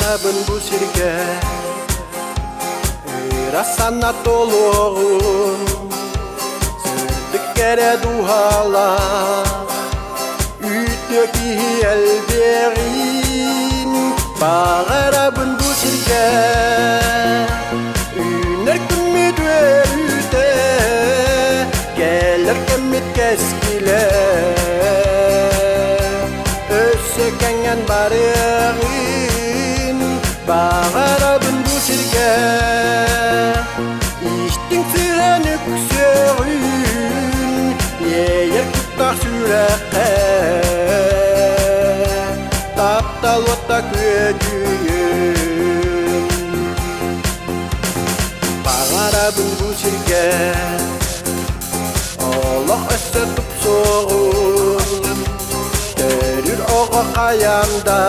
Баҕарабын бу сиргэ ыра санаа толуоҕун, сырдык кэрэ дууһалаах үтүө киһи элбиэҕин. Баҕарабын бу сиргэ үүнэр күммүт үөрүүтэ, кэлэр кэммит кэскилэ. Өссө кэҥэн барыаҕын, баҕарабын бу сиргэ. Истиҥ сыһан үксүөҕүн, иэйэр куттаах сүрэххэ. Таптал уота күөдьүйүн. Баҕарабын бу сиргэ олох өссө тупсуоҕун, төрүүр оҕо хайаан да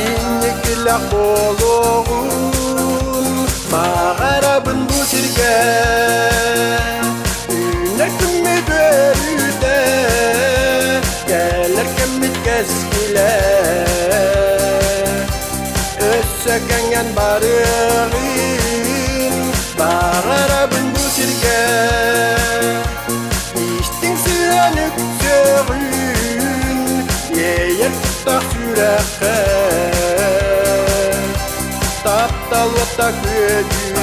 инникилэх буолуоҕун. Баҕарабын бу сиргэ үүнэр күммүт үөрүүтэ, кэлэр кэммит кэскилэ. Өссө кэҥэн барыаҕын, баҕарабын бу сиргэ. Истиҥ сыһыан үксүөҕүн, иэйэр куттаах сүрэххэ. Таптал уота күөдьүйүн.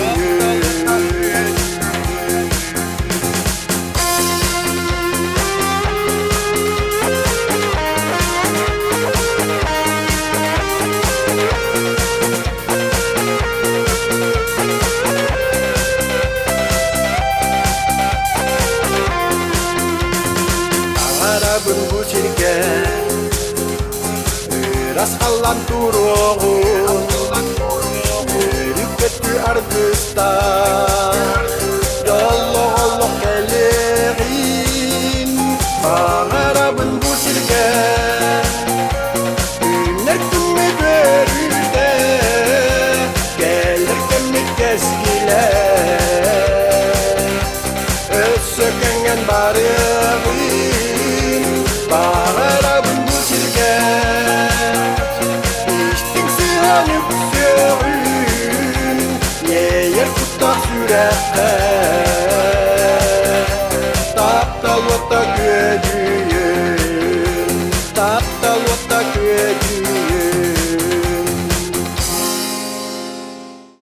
Таҥарабын бу сиргэ ырас халлан туруоҕун, үөрүк-көтүү аргыстаах дьоллоох олох кэлиэҕин. Таҥарабын бу сиргэ үүнэр күммүт үөрүүтэ, кэлэр кэммит кэскилэ. Өссө кэҥэн барыаҕын, баҕарабын бу сиргэ. Истиҥ сыһан үксүөҕүн, иэйэр куттаах сүрэххэ. Таптал уота күөдьүйүн, таптал уота күөдьүйүн.